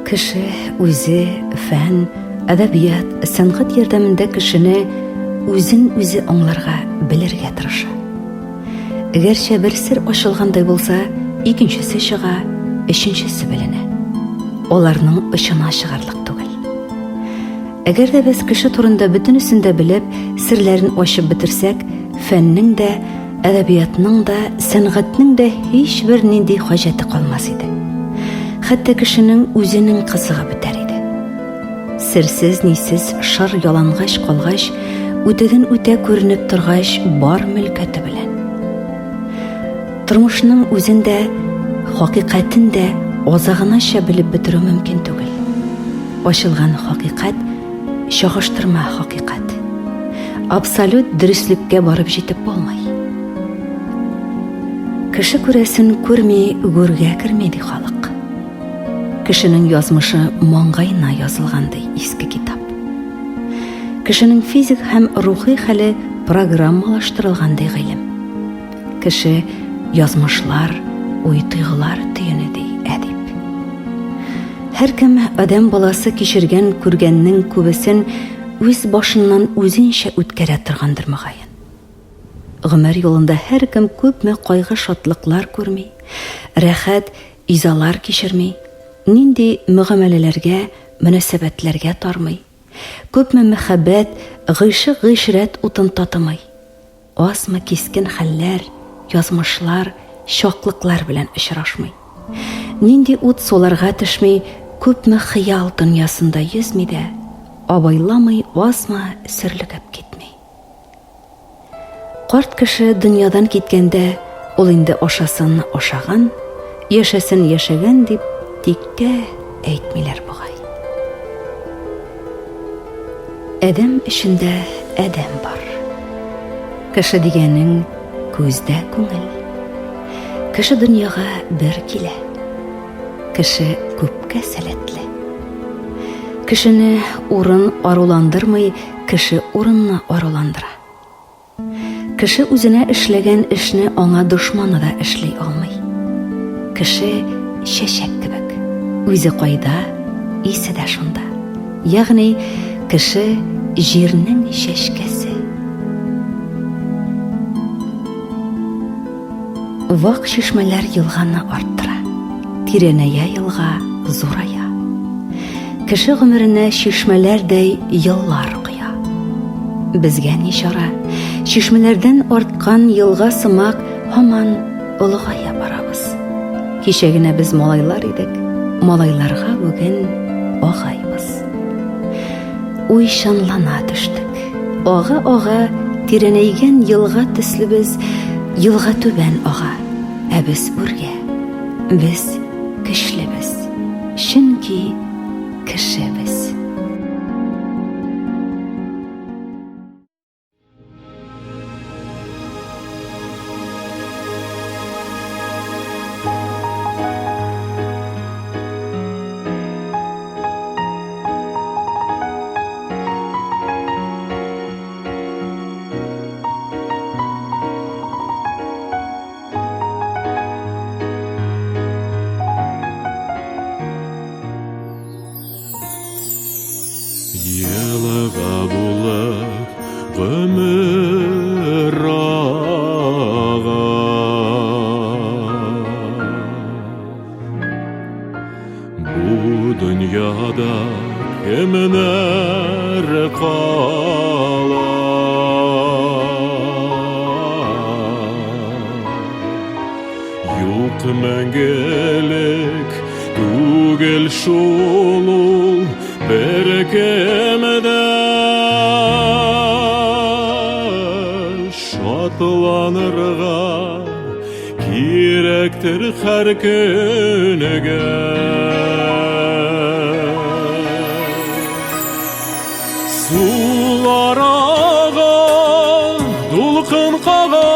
Кеше үзе фән, әдәбият, сәнгать ярдәмендә кешене үзен үзе аңларга, белергә тырыша. Гәрчә бер сер ачылгандай булса, икенчесе чыга, өченчесе беленә. Аларның очына чыгарлык түгел. Әгәр дә без кеше турында бөтенесен дә белеп, серләрен ачып бетерсәк, фәннең дә, әдәбиятның да, сәнгатьнең дә һичбер нинди хаҗәте калмас иде. Хәтта кешенең үзенең кызыгы бетәр иде. Серсез-нисез шыр ялангач калгач, үтеген үтә күренеп торгач, бар мөлкәте белән. Тормышның үзен дә, хакыйкатен дә азагынача белеп бетерү мөмкин түгел. Ачылган хакыйкать, чагыштырма хакыйкать. Абсолют дөреслеккә барып җитеп булмый. Кеше күрәсен күрми, гүргә керми, ди халык. Кешенең язмышы маңгаена язылган, ди иске китап. Кешенең физик һәм рухи хәле программалаштырылган, ди гыйлем. Кеше язмышлар, уй-тойгылар төене, ди әдип. Һәркем адәм баласы кичергән күргәннең күбесен үз башыннан үзенчә үткәрә торгандыр мөгаен. Гомер юлында һәркем күпме кайгы-шатлыклар күрми, рәхәт, изалар кичерми, нинди мөгамәләләргә, мөнәсәбәтләргә тармый, күпме мәхәббәт, гыйшык-гыйшрәт утын татымый. Азмы кискен хәлләр, язмышлар, чаклыклар белән очрашмый. Нинди ут суларга төшми, күпме хыял дөньясында йөзми дә, абайламый азмы сөрлегеп китми. Карт кеше дөньядан киткәндә, ул инде ашасын ашаган, яшәсен яшәгән дип тиккә әйтмиләр бугай. Адәм эчендә адәм бар. Кеше дигәнең күздә күңел. Кеше дөньяга бер килә. Кеше күпкә сәләтле. Кешене урын аруландырмый, кеше урынны аруландыра. Кеше үзенә эшләгән эшне аңа дошманы да эшли алмый. Кеше чәчәк кебек. Үзе кайда, исе дә шунда. Ягъни кеше җирнең чәчкәсе. Вак чишмәләр елганы арттыра. Тирәнәя елга, зурая. Кеше гомеренә чишмәләрдәй еллар коя. Безгә ни чара? Чишмәләрдән арткан елга сымак һаман олыгая барабыз. Кичә генә без малайлар идек, малайларга бүген агайбыз. Уйчанлана төштек. Ага-ага тирәнәйгән елга төсле без, елга түбән ага, ә без үргә. Без көчлебез, чөнки кешебез. Елга булып гомер ага. Бу дөньяда кемнәр кала? Юк мәңгелек түгел шул ул беркем дә шатланырга кирәктер һәр көнгә. Сулар ага, дулкын кага,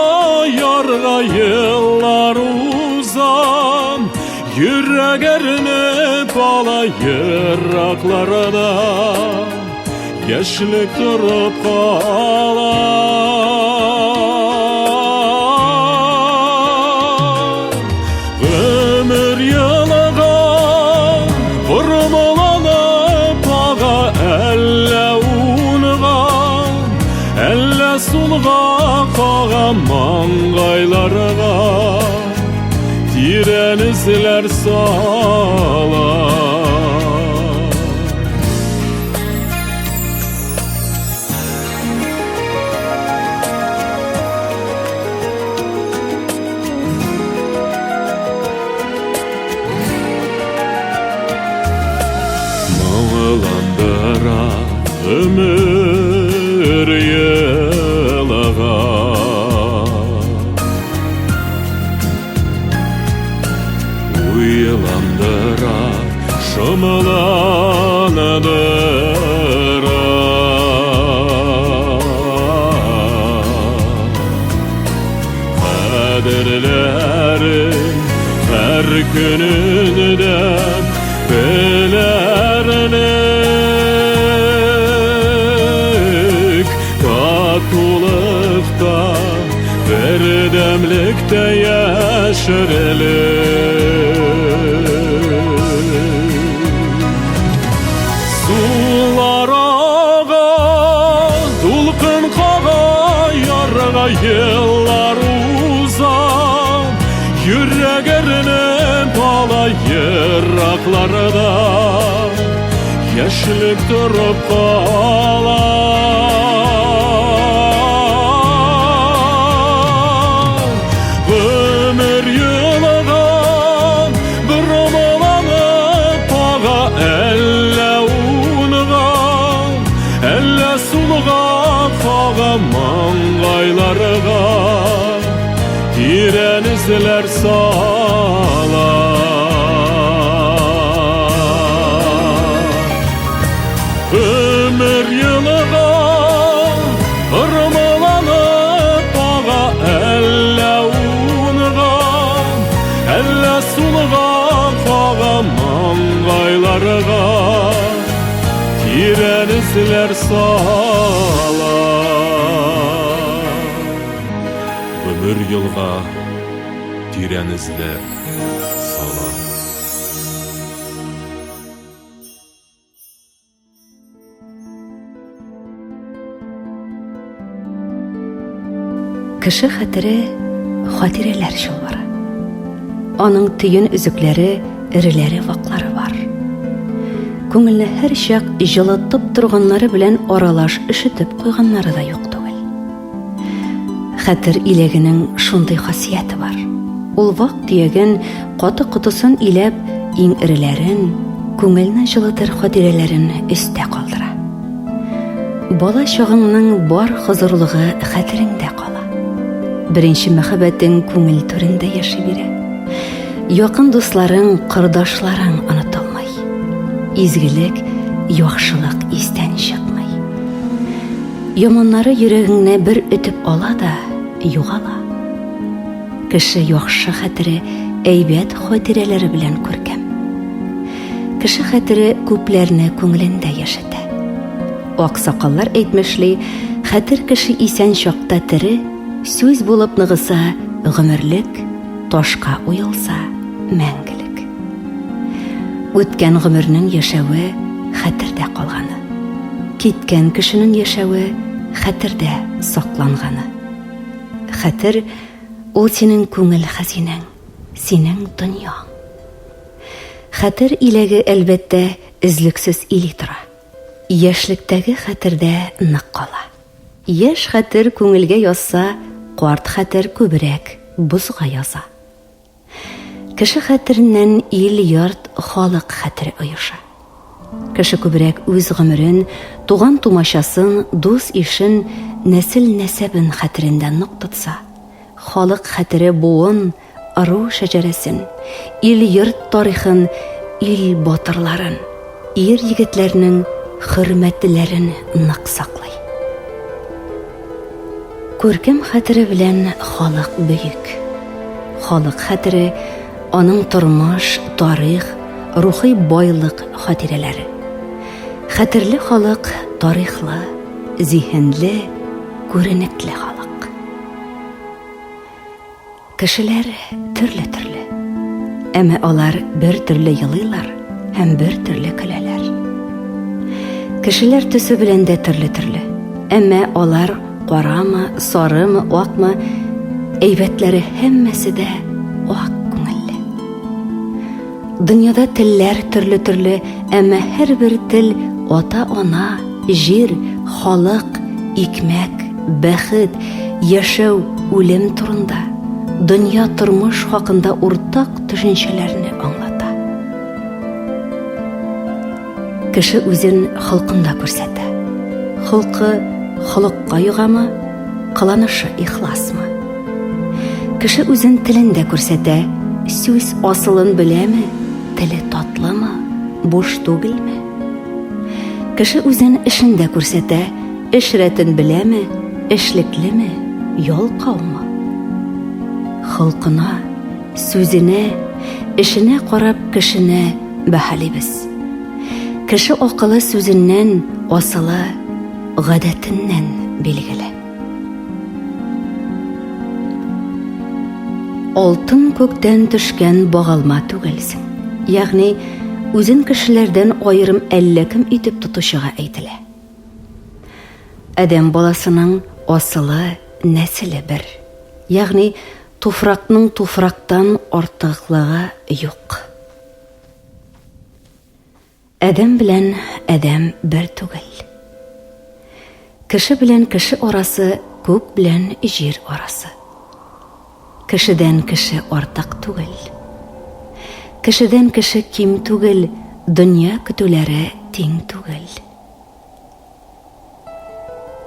ярга еллар уза. Йөрәк әрнеп ала еракларда, яшьлек торып кала. Гомер елга, тормыш эзләр сала. Моңландыра өмір елаға. Уйландыра, шомландыра. Кадерләрен һәр көнендә белерлек. Татулыкта, бердәмлектә яшерлек. Сулар ага, дулкын кага, ярга еллар уза. Йөрәк әрнеп ала еракларда, яшьлек торып кала. Гомер елга бормаланып ага, әллә унга, әллә сулга кага маңгайларга тирән эзләр сала. Гомер елга ырмаланып ага, әллә унга, әллә сулга кага маңгайларга тирән эзләр сала. Гомер елга тирән эзләр сала. Кеше хәтере хатирәләр чылбыры. Аның төен өзекләре, эреләре, ваклары бар. Күңелне һәрчак җылытып торганнары белән аралаш өшетеп куйганнары да юк түгел. Хәтер иләгенең шундый хасияте бар. Ул вак төяген каты котысын иләп, иң эреләрен, күңелне җылытыр хатирәләрен өстә калдыра. Бала чагыңның бар хозурлыгы хәтереңдә кала. Беренче мәхәббәтең күңел түрендә яши бирә. Якын дусларың, кордашларың онытылмый. Изгелек, яхшылык истән чыкмый. Яманнары йөрәгеңне бер өтеп ала да югала. Кеше яхшы хәтере, әйбәт хатирәләре белән күркәм. Кеше хәтере күпләрне күңелендә яшәтә. Аксакаллар әйтмешли, хәтер кеше исән чакта тере, сүз булып ныгыса, гомерлек, ташка уелса, мәңгелек. Үткән гомернең яшәве хәтердә калганы. Киткән кешенең яшәве хәтердә сакланганы. Хәтер ул синең күңел хәзинәң, синең дөньяң. Хәтер иләге, әлбәттә, өзлексез или тора. Яшьлектәге хәтердә нык кала. Яшь хәтер күңелгә язса, карт хәтер күбрәк бозга яза. Кеше хәтереннән ил-йорт, халык хәтере оеша. Кеше күбрәк үз гомерен, туган-тумачасын, дус-ишен, нәсел-нәсәбен хәтерендә нык тотса, халык хәтере буын, ыру шәҗәрәсен, ил-йорт тарихын, ил батырларын, ир-егетләрнең хөрмәтлеләрен нык саклый. Күркәм хәтере белән халык бөек. Халык хәтере аның тормыш, тарих, рухи байлык хатирәләре. Хәтерле халык тарихлы, зиһенле, күренекле халык. Кешеләр төрле-төрле. Әмма алар бер төрле елыйлар һәм бер төрле көләләр. Кешеләр төсе белән дә төрле-төрле. Әмма алар карамы, сарымы, акмы, әйбәтләре һәммәсе дә ак күңелле. Дөньяда телләр төрле-төрле, әмма һәрбер тел ата-ана, җир, халык, икмәк, бәхет, яшәү, үлем турында, дөнья тормыш хакында уртак төшенчәләрне аңлата. Кеше үзен холкында күрсәтә. Холкы холыкка йогамы, кыланышы ихласмы? Кеше үзен телендә күрсәтә, сүз асылын беләме, теле татлымы, буш түгелме? Кеше үзен эшендә күрсәтә, эш рәтен беләме, эшлеклеме, ялкаумы? Холкына, сүзенә, эшенә карап кешене бәһалибез. Кеше акылы сүзеннән, асылы гадәтеннән билгеле. Алтын күктән төшкән багалма түгелсең. Ягъни, үзен кешеләрдән аерым әллә кем итеп тотучыга әйтелә. Адәм баласының асылы, нәселе бер. Ягъни, туфракның туфрактан артыклыгы юк. Адәм белән адәм бер түгел. Кеше белән кеше арасы күк белән җир арасы. Кешедән кеше артык түгел. Кешедән кеше ким түгел, дөнья көтүләре тиң түгел.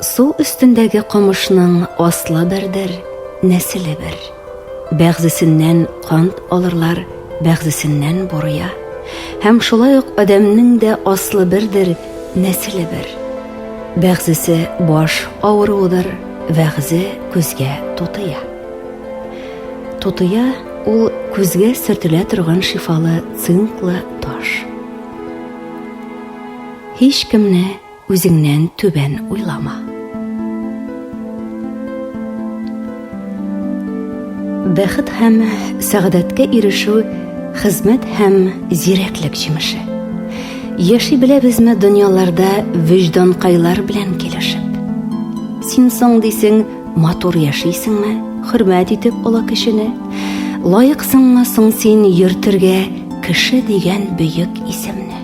Су өстендәге камышның аслы бердер, нәселе бер. Бәгъзесеннән кант алырлар, бәгъзесеннән бурыя. Һәм шулай ук адәмнең дә аслы бердер, нәселе бер. Бәгъзесе баш авыруыдыр, вәгъзе күзгә тутыя. Тутыя ул күзгә сөртелә торган шифалы цинклы таш. Һичкемне үзеңнән түбән уйлама. Бәхет һәм сәгадәткә ирешү хезмәт һәм зирәклек җимеше. Яши беләбезме дөньяларда вөҗданкайлар белән килешеп? Син соң дисең, матур яшисеңме, хөрмәт итеп олы кешене? Лаексыңмы соң син йөртергә кеше дигән бөек исемне?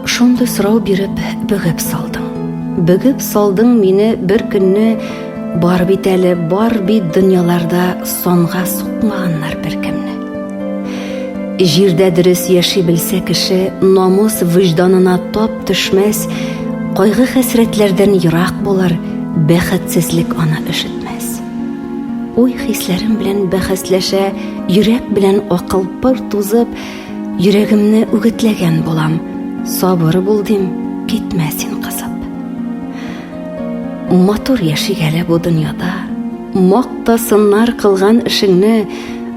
Шундый сорау биреп бөгеп салдың. Бөгеп салдың мине бер көнне бар бит әле, бар бит дөньяларда санга сукмаганнар беркемне. Җирдә дөрес яши белсә кеше, намус вөҗданына тап төшмәс, кайгы хәсрәтләрдән ерак булыр, бәхетсезлек аны өшетмәс. Уй хисләрем белән бәхәсләшә, йөрәк белән акыл пыр тузып, Йөрәгемне үгетләгән булам, сабыр бул дим, китмә син кызып. Матур яшик әле бу дөньяда, мактасыннар кылган эшеңне,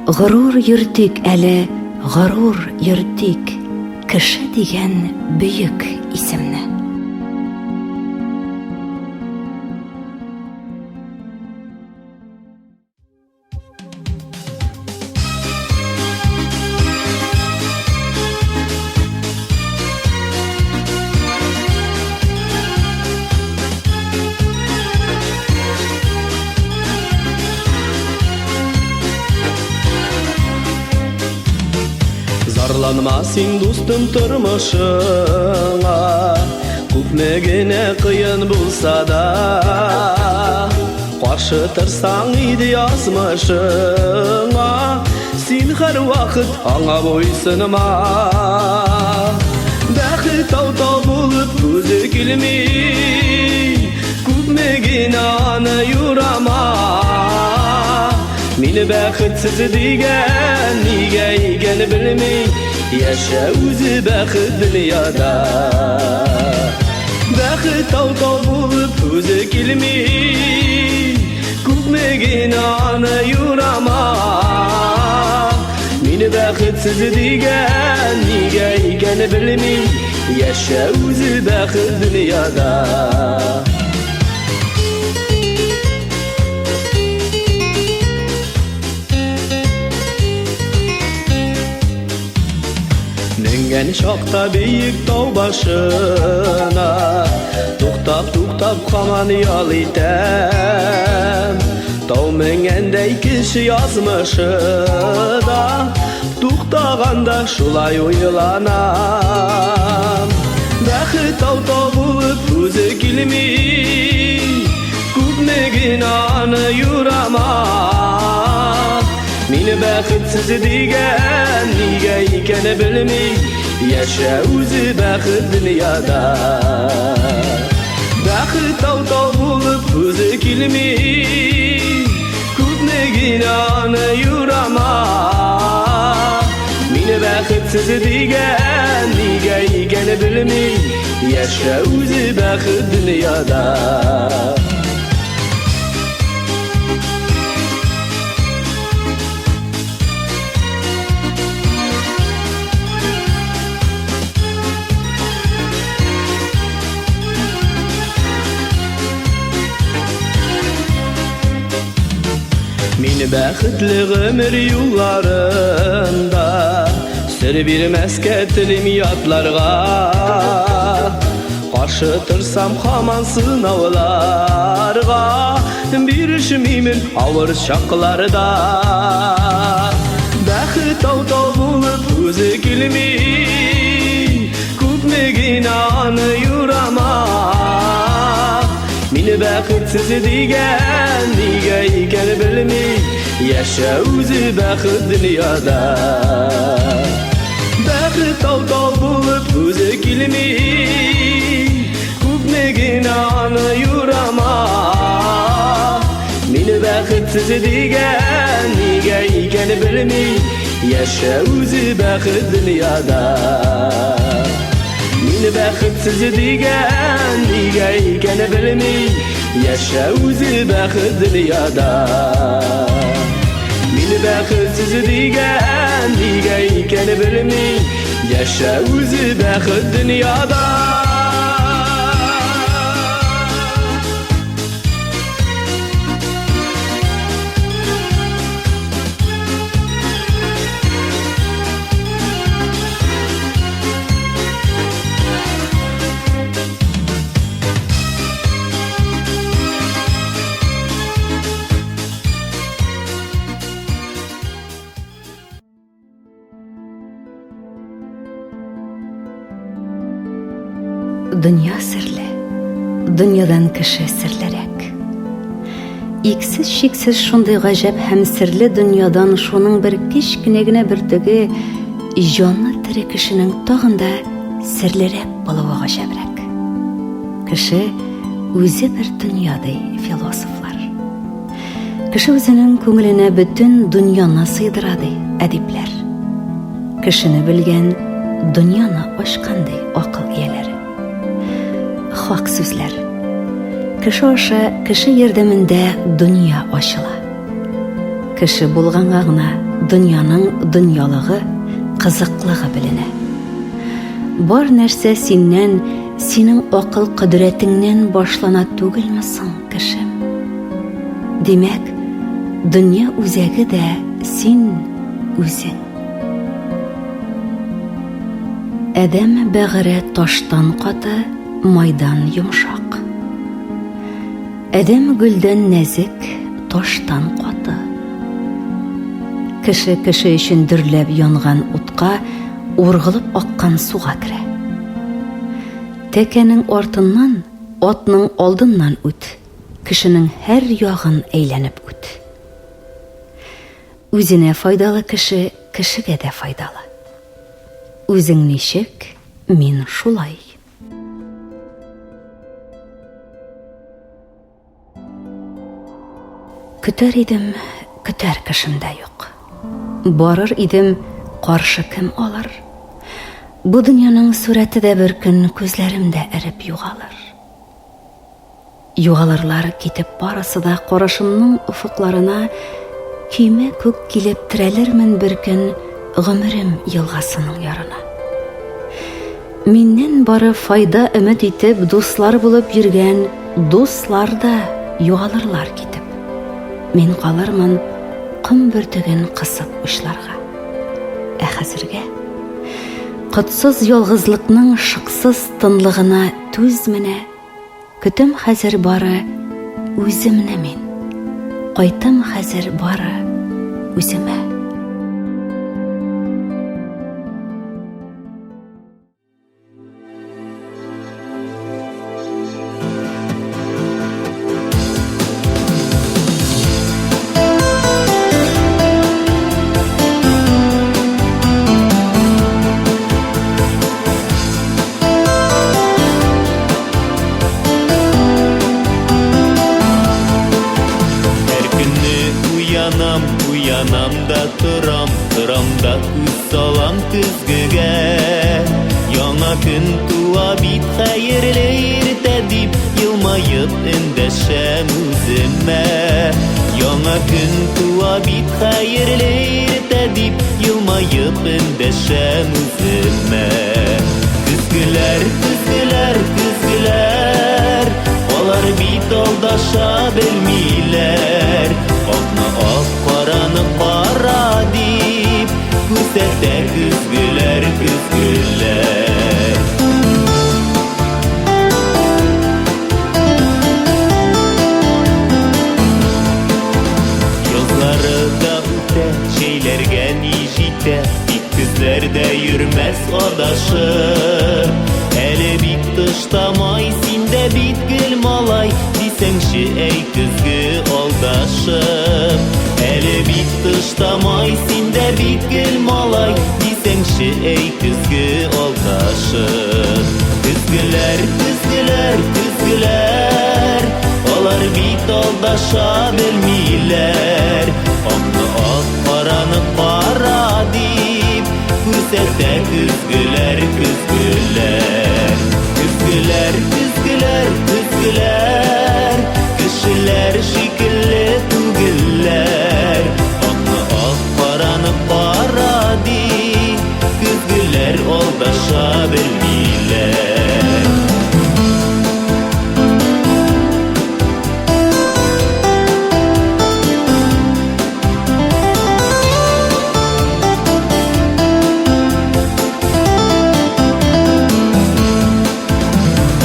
горур йөртик әле, горур йөртик кеше дигән бөек исемне. Зарланма син, дустым, тормышыңа, Күпме генә кыен булса да. Каршы торсаң иде язмышыңа, Син һәрвакыт аңа буйсынма. Бәхет тау-тау булып үзе килми, Күпме генә аны юрама. Мине бәхетсез дигән нигә икән белми, Яшә үзе бәхет дөньяда. Бәхет тау-тау булып үзе килми, Күпме генә аны юрама. Мине бәхетсез дигән нигә икән белми, Яшә үзе бәхет дөньяда. Менгән чакта биек тау башына Туктап-туктап хаман ял итәм Тау менгәндәй кеше язмышы да Туктаганда шулай уйланам. Бәхет тау-тау булып үзе килми, Күпме генә аны юрама. Мине бәхетсез дигән нигә икәне белми, Яшә үзе бәхет дөньяда. Бәхет тау-тау булып үзе килми, Күпме генә аны юрама. Мине бәхетсез дигән нигә икәне белми, Яшә үзе бәхет дөньяда. Мин бәхетле гомер юлларында Сер бирмәскә телим ятларга. Каршы торсам һаман сынауларга, Бирешмимен авыр чакларда. Бәхет тау-тау булып үзе килми, Күпме генә аны юрама. Мине бәхетсез дигән нигә икән белми, Яшә үзе бәхет дөньяда. Бәхет тау-тау булып үзе килми, Күпме генә аны юрама. Мине бәхетсез дигән нигә икән белми, Яшә үзе бәхет дөньяда. Мине бәхетсез дигән нигә икән белми, Яшә үзе бәхет дөньяда. Мине бәхетсез дигән нигә икән белми, Яшә үзе бәхет дөньяда. Дөнья серле, дөньядан кеше серлерәк. Иксез-чиксез шундый гаҗәп һәм серле дөньядан шуның бер кечкенә генә бөртеге җаны тере кешенең тагын да серлерәк булуы гаҗәбрәк. Кеше үзе бер дөнья, ди философлар. Кеше үзенең күңеленә бөтен дөньяны сыйдыра, ди әдипләр. Кешене белгән дөньяны ачкан, ди акыл ияләре. Хак сүзләр. Кеше аша, кеше ярдәмендә дөнья ачыла. Кеше булганга гына дөньяның дөньялыгы, кызыклыгы беленә. Бар нәрсә синнән, синең акыл кодрәтеңнән башлана түгелме соң, кешем? Димәк, дөнья үзәге дә син үзең. Адәм бәгыре таштан каты, майдан йомшак. Адәм гөлдән нәзек, таштан каты. Кеше кеше өчен дөрләп янган утка, ургылып аккан суга керә. Тәкәнең артыннан, атның алдыннан үт, кешенең һәр ягын әйләнеп үт. Үзенә файдалы кеше кешегә дә файдалы. Үзең ничек, мин шулай. Көтәр идем, көтәр кешем дә юк. Барыр идем, каршы кем алыр? Бу дөньяның сурәте дә бер көн күзләремдә эреп югалыр. Югалырлар китеп барысы да карашымның офыкларына көймә күк килеп терәлермен бер көн гомерем елгасының ярына. Миннән бары файда өмет итеп дуслар булып йөргән дуслар да югалырлар китеп. Мин калырмын ком бөртеген кысып учларга. Ә хәзергә котсыз ялгызлыкның шыксыз тынлыгына түз менә. Көтем хәзер бары үземне мин. Кайтым хәзер бары үземә. Яңа көн туа бит хәерле иртә дип елмаеп эндәшәм үземә. Яңа көн туа бит хәерле иртә дип елмаеп эндәшәм үземә. Көзгеләр, көзгеләр, көзгеләр, алар бит алдаша белмиләр. Акны ак, караны кара дип күрсәтә көзгеләр, көзгеләр. Язлары да үтә, җәйләргә ни җитә, тик көзләр дә йөрмәс адашып. Әле бит тышта май, син дә бит гел малай, дисәңче әй көзге алдашып. Әле бит тышта май, син дә бит гел малай, дисәңче әй көзге алдашып. Көзгеләр, көзгеләр, көзгеләр, алар бит алдаша белмиләр. Акны ак, караны кара дип күрсәтә көзгеләр, көзгеләр. Көзгеләр, көзгеләр, көзгеләр, кешеләр шикелле түгелләр. Акны ак, караны кара дип, көзгеләр алдаша белмиләр.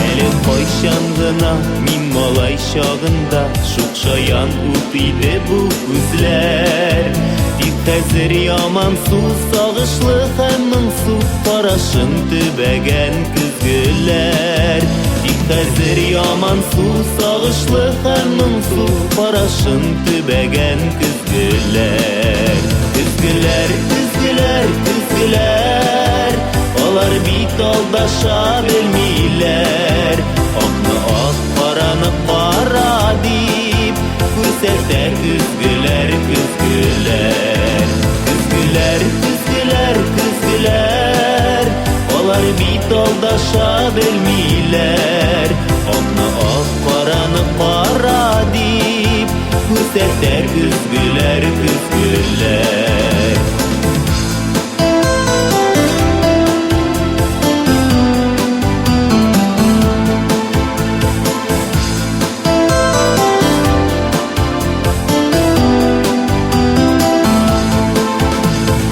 Әле кайчан гына мин малай чагында шук шаян ут иде бу күзләр. Тик хәзер ямансу, сагышлы һәм моңсу карашын төбәгән көзгеләр. Тик хәзер ямансу, сагышлы һәм моңсу карашын төбәгән көзгеләр. Көзгеләр, көзгеләр, көзгеләр, алар бит алдаша белмиләр. Акны ак, караны кара дип күрсәтә көзгеләр, көзгеләр. Көзгеләр, көзгеләр, көзгеләр, алар бит алдаша белмиләр. Акны ак, караны кара дип күрсәтә көзгеләр, көзгеләр.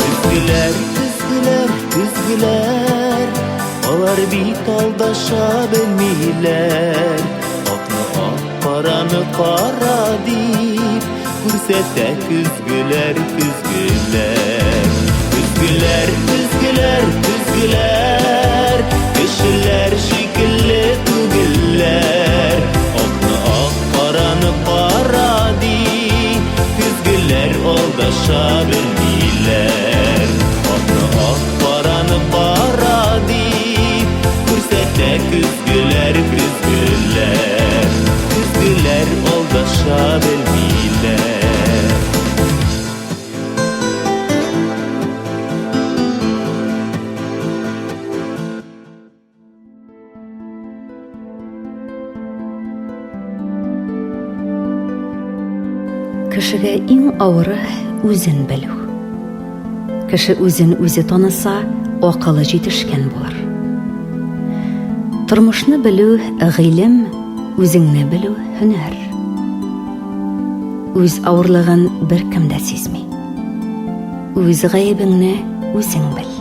Көзгеләр, көзгеләр, көзгеләр, алар бит алдаша белмиләр. Акны ак, караны кара дип күрсәтә көзгеләр, көзгеләр. Көзгеләр, көзгеләр, көзгеләр, кешеләр шикелле түгелләр. Акны ак, караны кара дип көзгеләр алдаша белмиләр. Акны ак, караны кара дип күрсәтә көзгеләр, көзгеләр. Көзгеләр алдаша белмиләр. Кешегә иң авыры үзен белү. Кеше үзен үзе таныса, акылы җитешкән булыр. Тормышны белү гыйлем, үзеңне белү һөнәр. Үз авырлыгын беркем дә сизми. Үз гаебеңне үзең бел.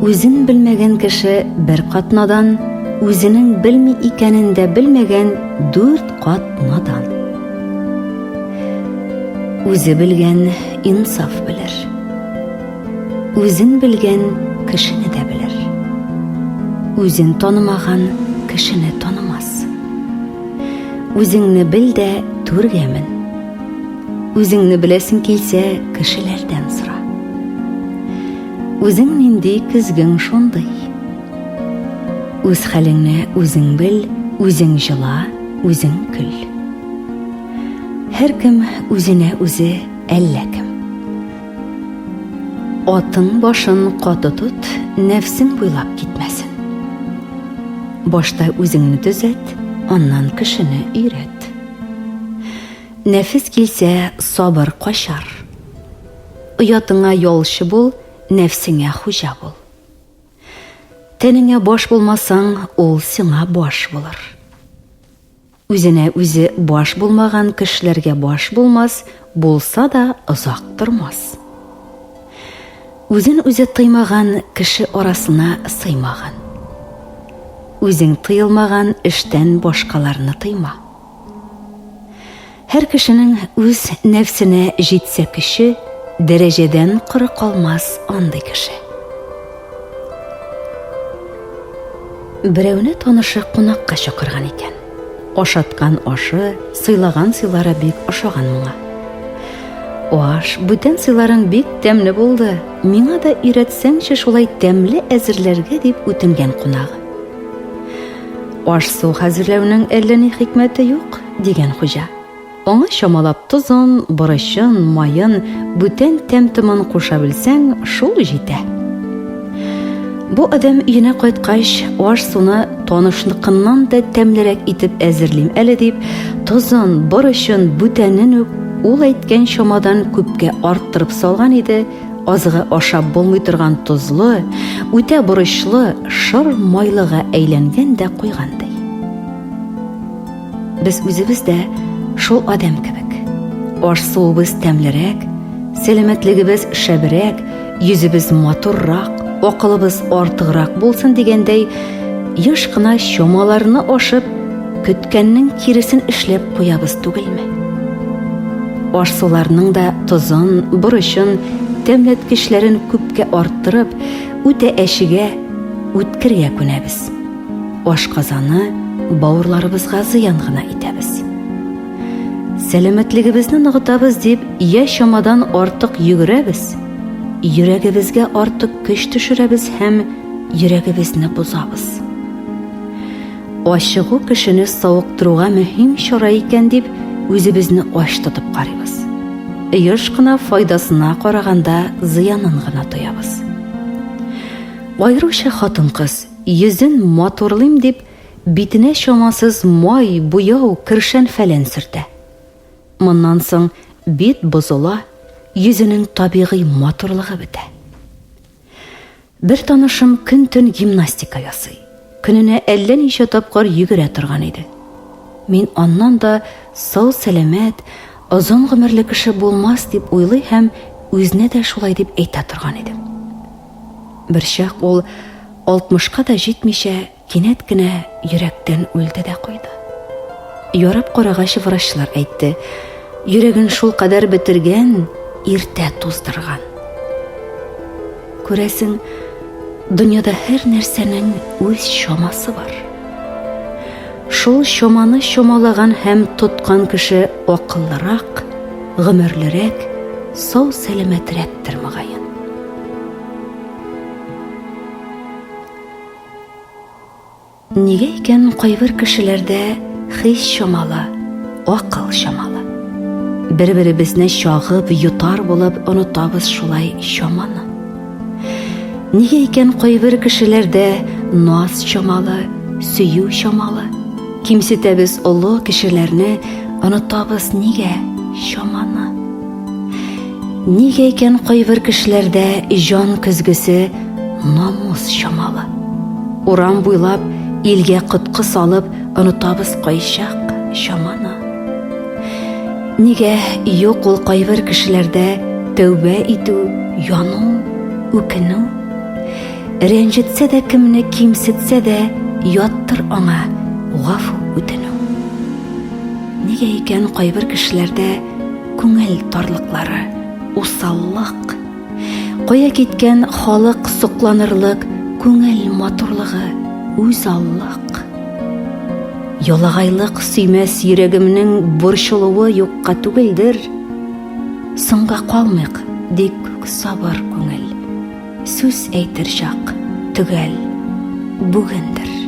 Үзен белмәгән кеше бер кат надан, үзенең белми икәнен дә белмәгән дүрт кат надан. Үзе белгән инсаф белер. Үзен белгән кешене дә белер. Үзен танымаган кешене танымас. Үзеңне бел дә түргә мен. Үзеңне беләсең килсә, кешеләрдән сора. Үзең нинди, көзгең шундый. Үз хәлеңне үзең бел, үзең җыла, үзең көл. Һәркем үзенә үзе әллә кем. Атың башын каты тот, нәфсең буйлап китмәсен. Башта үзеңне төзәт, аннан кешене өйрәт. Нәфес килсә, сабыр качар. Оятыңа ялчы бул, нәфсеңә хуҗа бул. Тәнеңә баш булмасаң, ул сиңа баш булыр. Үзенә үзе баш булмаган кешеләргә баш булмас, булса да озак тормас. Үзен үзе тыймаган кеше арасына сыймаган. Үзең тыелмаган эштән башкаларны тыйма. Һәр кешенең үз нәфсенә җитсә көче, дәрәҗәдән коры калмас андый кеше. Берәүне танышы кунакка чакырган икән. Ашаткан ашы, сыйлаган сыйлары бик ошаган моңа. Аш, бүтән сыйларың бик тәмле булды. Миңа да өйрәтсәңче шулай тәмле әзерләргә дип үтенгән кунагы. Аш-су хәзерләүнең әллә ни хикмәте юк, дигән хуҗа. Аңа чамалап тозын, борычын, маен, бүтән тәм-томын куша белсәң, шул җитә. Бу адәм өенә кайткач, аш-суны танышныкыннан да тәмлерәк итеп әзерлим әле дип, тозын, борычын, бүтәнен үк ул әйткән чамадан күпкә арттырып салган иде, Азыгы ашап булмый торган тозлы, үтә борычлы, шыр майлыга әйләнгән дә куйган ди. Без үзебез дә шул адәм кебек. Аш-суыбыз тәмлерәк, сәламәтлегебез шәбрәк, йөзебез матуррак, акылыбыз артыграк булсын дигәндәй, еш кына чамаларны ашып, көткәннең киресен эшләп куябыз түгелме? Аш-суларның да тозын, борычын, тәмләткечләрен күпкә арттырып, үтә әчегә, үткергә күнәбез. Ашказаны, бавырларыбызга зыян гына итәбез. Сәламәтлегебезне ныгытабыз дип, я чамадан артык йөгерәбез, йөрәгебезгә артык көч төшерәбез һәм йөрәгебезне бозабыз. Ачыгу кешене савыктыруга мөһим чара икән дип, үзебезне ач тотып карыйбыз. Еш кына файдасына караганда зыянын гына тоябыз. Аеруча хатын-кыз йөзен матурлыйм дип, битенә чамасыз май, буяу, кершән фәлән сөртә. Моннан соң бит бозыла, йөзенең табигый матурлыгы бетә. Бер танышым көн-төн гимнастика ясый. Көненә әллә ничә тапкыр йөгерә торган иде. Мин аннан да сау-сәламәт, озын гомерле кеше булмас дип уйлый һәм үзенә дә шулай дип әйтә торган идем. Берчак ул алтмышка да җитмичә Кинәт кенә йөрәктән үлде дә куйды. Ярап карагач, врачлар әйтте, йөрәген шулкадәр бетергән, иртә туздырган. Күрәсең, дөньяда һәр нәрсәнең үз чамасы бар. Шул чаманы чамалаган һәм тоткан кеше акыллырак, гомерлерәк, сау-сәламәтрәктер, мөгаен. Нигә икән кайбер кешеләрдә хис чамалы, акыл чамалы? Бер-беребезне чагып, йотар булып онытабыз шулай чаманы. Нигә икән кайбер кешеләрдә наз чамалы, сөю чамалы? Кимсетәбез олы кешеләрне, онытабыз нигә чаманы? Нигә икән кайбер кешеләрдә җан көзгесе намус чамалы? Урам буйлап илгә коткы салып онытабыз кайчак чаманы. Нигә юк ул кайбер кешеләрдә тәүбә итү, яну, үкенү? Рәнҗетсә дә кемне кимсетсә дә яттыр аңа гафу үтенү. Нигә икән кайбер кешеләрдә күңел тарлыклары, усаллык. Кая киткән халык сокланырлык күңел матурлыгы, үзаллык. Ялагайлык сөймәс йөрәгемнең борчылуы юкка түгелдер. Соңга калмыйк, ди күк сабыр күңел. Сүз әйтер чак төгәл бүгендер.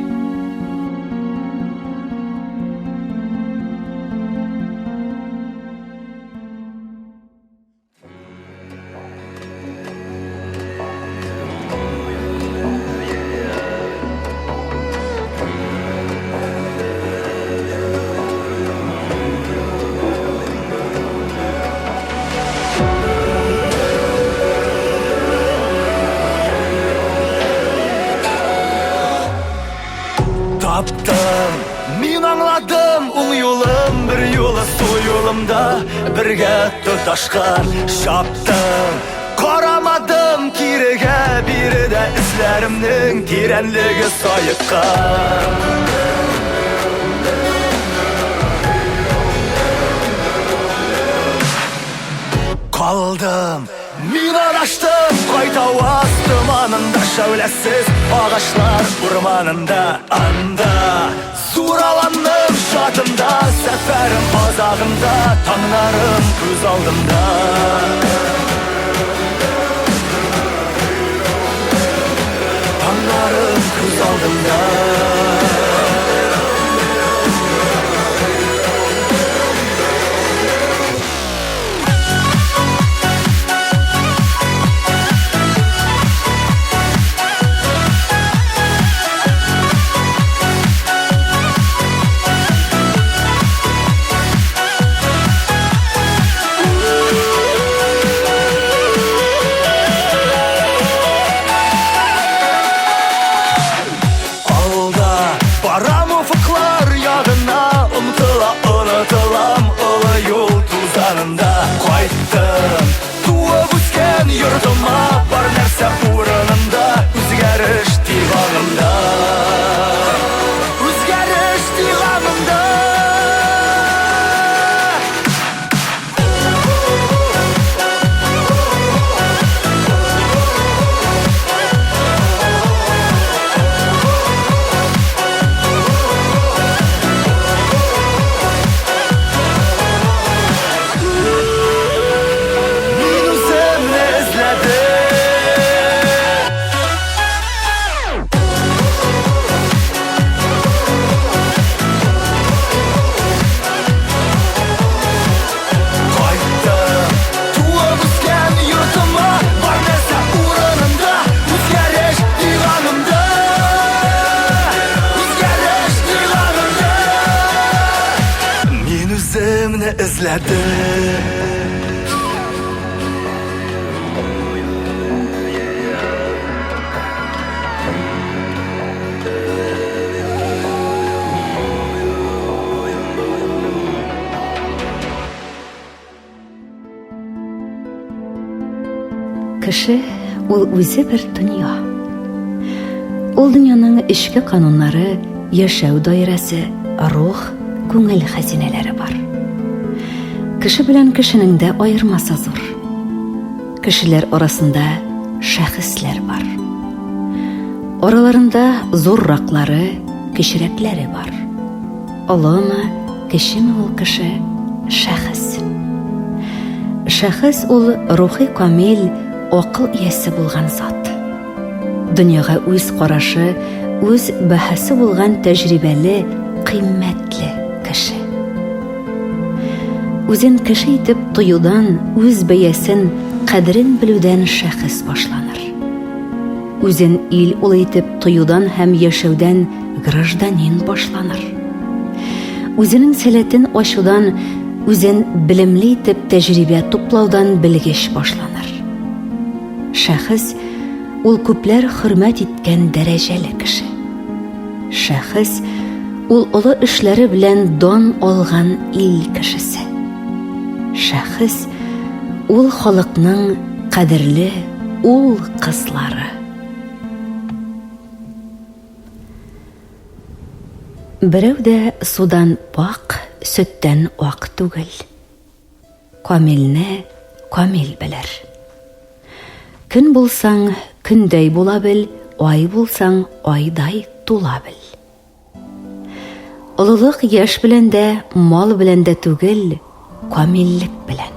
Таптым, мин аңладым, уң юлым бер юлы сул юлымда бергә тоташкан. Чаптым, карамадым кирегә, биредә эзләремнең тирәнлеге саеккан. Калдым, мин адаштым, кайтаваз томанында, шәүләсез агачлар урманында. Анда, зур аланның чатында, сәфәрем азагында, таңнарым күз алдымда. Таңнарым күз алдымда. Алда барам офыклар ягына, Омтыла, онытылам олы юл тузанында. Кайттым туып үскән йортыма, бар нәрсә урынында, үзгәреш тик аңымда. Үзгәреш тик аңымда. Мин үземне эзләдем. Кайттым туып үскән йортыма, бар нәрсә урынында, үзгәреш тик аңымда. Үзгәреш тик аңымда. Мин үземне эзләдем. Кеше ул үзе бер дөнья. Ул дөньяның эчке кануннары, яшәү даирәсе, рух, күңел хәзинәләре бар. Кеше белән кешенең дә аермасы зур. Кешеләр арасында шәхесләр бар. Араларында зурраклары, кечерәкләре бар. Олымы, кечеме ул кеше, шәхес. Шәхес ул рухи камил, акыл иясе булган зат. Дөньяга үз карашы, үз бәһасе булган тәҗрибәле, кыйммәтле кеше. Үзен кеше итеп тоюдан, үз бәясен, кадерен белүдән шәхес башланыр. Үзен ил улы итеп тоюдан һәм яшәүдән гражданин башланыр. Үзенең сәләтен ачудан, үзен белемле итеп тәҗрибә туплаудан белгеч башланыр. Шәхес ул күпләр хөрмәт иткән дәрәҗәле кеше. Шәхес ул олы эшләре белән дан алган ил кешесе. Шәхес ул халыкның кадерле ул кызлары. Берәү дә судан пак, сөттән ак түгел. Камилне камил белер. Көн булсаң, көндәй була бел, ай булсаң, айдай тула бел. Олылык яшь белән дә, мал белән дә түгел, камиллек белән.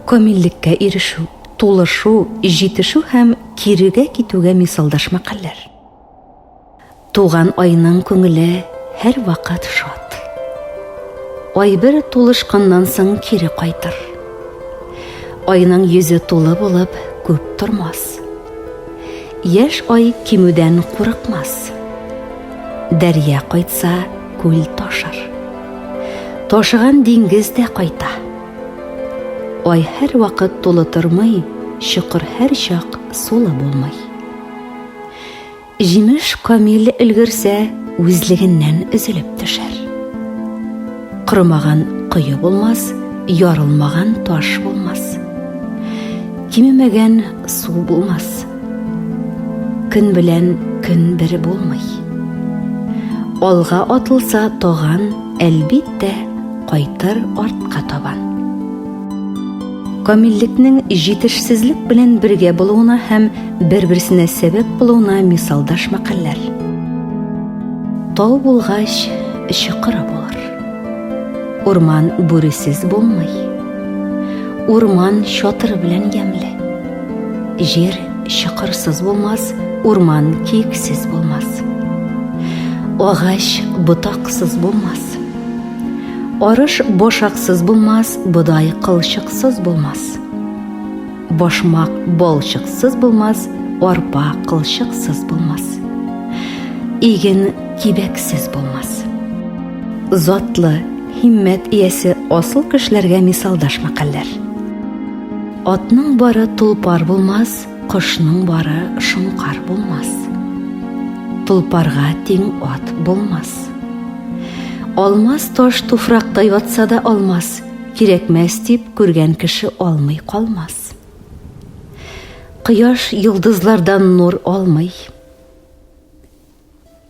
Камиллеккә ирешү, тулышу, җитешү һәм кирегә китүгә мисалдаш мәкальләр. Туган айның күңеле һәрвакыт шат. Ай бер тулышканнан соң кире кайтыр. Айның йөзе тулы булып күп тормас. Яшь ай кимүдән курыкмас. Дәрья кайтса, күл ташыр. Ташыган диңгез дә кайта. Ай һәрвакыт тулы тормый, чокыр һәрчак сулы булмый. Җимеш камил өлгерсә, үзлегеннән өзелеп төшәр. Корымаган кое булмас, ярылмаган таш булмас. Кимемәгән су булмас. Көн белән көн бер булмый. Алга атылса таган, әлбиттә, кайтыр артка табан. Камиллекнең җитешсезлек белән бергә булуына һәм бер-берсенә сәбәп булуына мисалдаш мәкальләр. Тау булгач, чокыры булыр. Урман бүресез булмый. Урман чатыры белән ямьле. Җир чокырсыз булмас, урман киексез булмас. Агач ботаксыз булмас. Арыш башаксыз булмас, бодай кылчыксыз булмас. Башмак балчыксыз булмас, арпа кылчыксыз булмас. Иген кибәксез булмас. Затлы, һиммәт иясе асыл кешеләргә мисалдаш мәкальләр. Атның бары тулпар булмас, кошның бары шоңкар булмас. Тулпарга тиң ат булмас. Алмаз таш туфракта ятса да алмас, кирәкмәс дип күргән кеше алмый калмас. Кояш йолдызлардан нур алмый.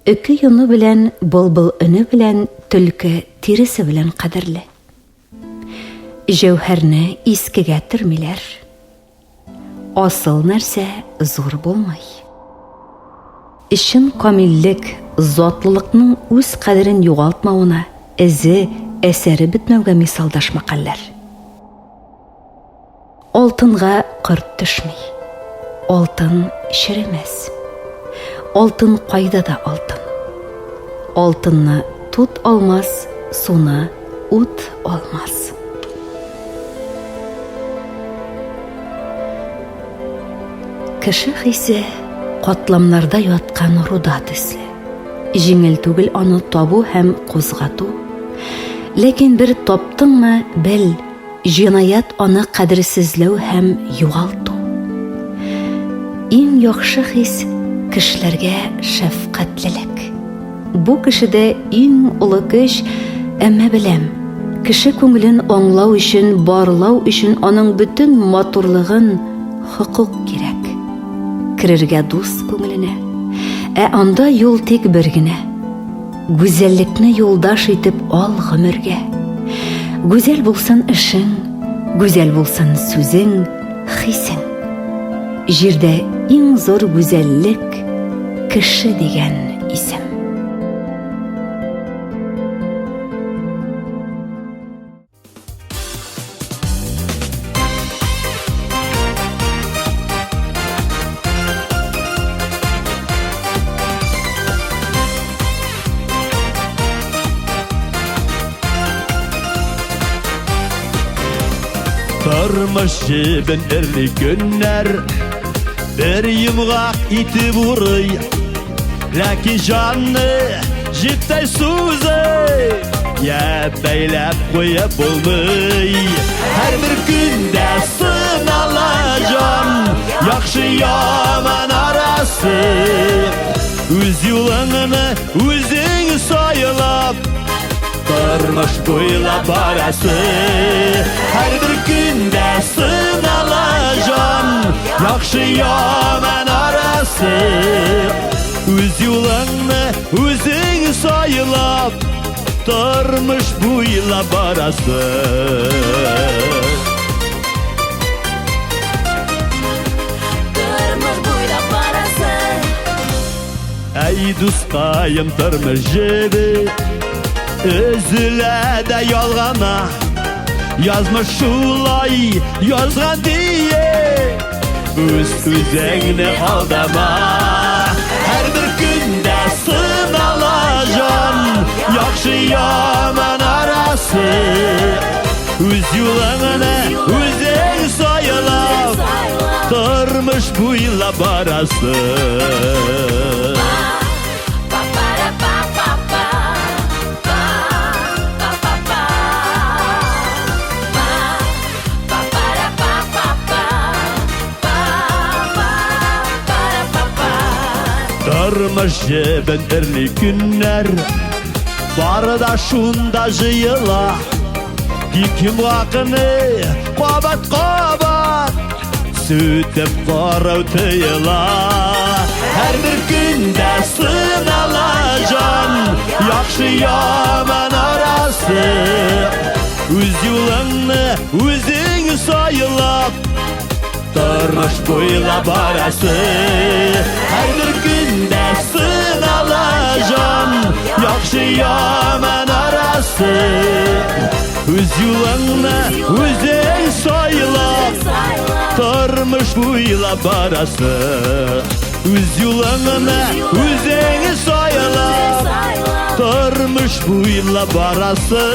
Өке йоны белән, былбыл өне белән, төлке тиресе белән кадерле. Җәүһәрне искегә төрмиләр. Асыл нәрсә зур булмый. Чын камиллек, затлылыкның үз кадерен югалтмавына, эзе, әсәре бетмәүгә мисалдаш мәкальләр. Алтынга корт төшми. Алтын черемәс. Алтын кайда да алтын. Алтынны тут алмас, суны ут алмас. Кеше хисе катламнарда яткан руда төсле. Җиңел түгел аны табу һәм кузгату. Ләкин бер таптыңмы, бел, җинаять аны кадерсезләү һәм югалту. Иң яхшы хис кешеләргә шәфкатьлелек. Бу кешедә иң олы көч, әмма беләм, кеше күңелен аңлау өчен, барлау өчен аның бөтен матурлыгын хокук кирәк. Керергә дус күңеленә. Ә анда юл тик бер генә. Гүзәллекне юлдаш итеп ал гомергә. Гүзәл булсын эшең, гүзәл булсын сүзең, хисең. Җирдә иң зур гүзәллек кеше дигән исем. Тормыш җебен эрли көннәр Бер йомгак итеп урый Ләкин җанны җептәй сузый Я бәйләп куеп булмый Һәрбер көндә сынала җан Яхшы яман арасы Үз юлыңны үзең сайлап Тормыш буйлап барасы Һәрбер көндә сынала җан Яхшы яман арасы Үз юлыңны үзең сайлап Тормыш буйлап барасы Тормыш буйлап барасы Әй дускаем тормыш җебе Өзелә дә ялгана Язмыш шулай язган дие Үз үзеңне алдама Һәрбер көндә сынала җан Яхшы яман арасы Үз юлыңны үзең сайлап Тормыш буйлап барасы Тормыш җебен эрли көннәр, бары да шунда җыела. Тик йомгакны кабат-кабат сүтеп карау тыела. Һәрбер көндә сынала җан, яхшы яман арасы. Үз юлыңны үзең сайлап, Тормыш буйлап барасы. Һәрбер көндә сынала җан, яхшы яман арасы. Үз юлыңны үзең сайлап, тормыш буйлап барасы. Үз юлыңны үзең сайлап, тормыш буйлап барасы.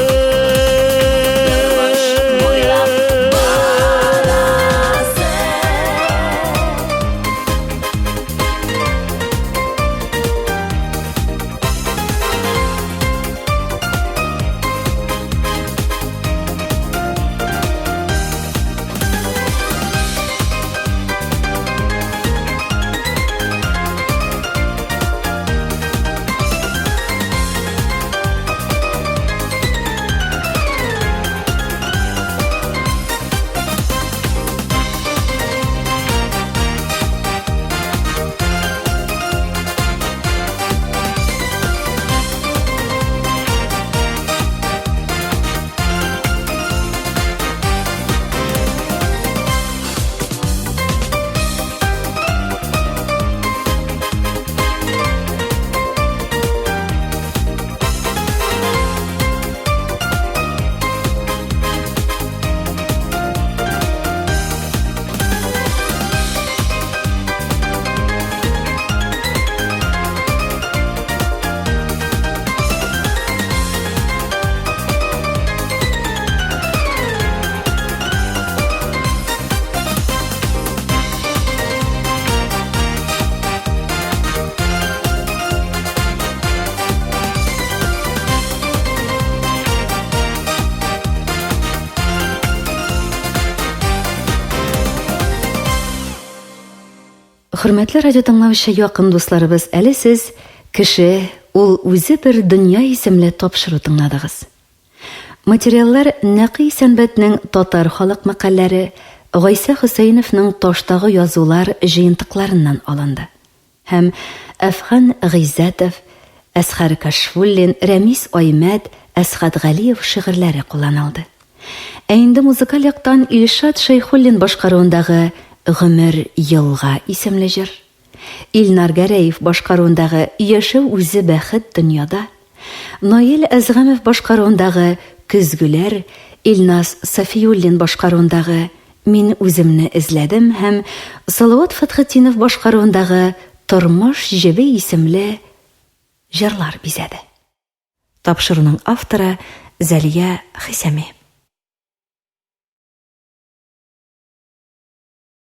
Хөрмәтле радио тыңлаучы якын дусларыбыз, әле сез Кеше ул үзе бер дөнья исемле тапшыру тыңладыгыз. Материаллар Нәкый Исәнбәтнең Татар халык мәкальләре, Гайсә Хөсәеновның Таштагы язулар җыентыкларыннан алынды. Һәм Әфган Гыйззәтов, Әсхәр Кашфуллин, Рәмис Аймәт, Әсхәт Галиев шигырьләре кулланылды. Ә инде музыкаль яктан Илшат Шәйхуллин башкаруындагы Гомер елга исемле җыр, Илнар Гәрәев башкаруындагы Яшәү үзе бәхет дөньяда, Наил Әзгамов башкаруындагы Көзгеләр, Илназ Сафиуллин башкаруындагы Мин үземне эзләдем һәм Салават Фәтхетдинов башкаруындагы Тормыш җебе исемле җырлар бизәде. Тапшыруның авторы Зәлия Хисами.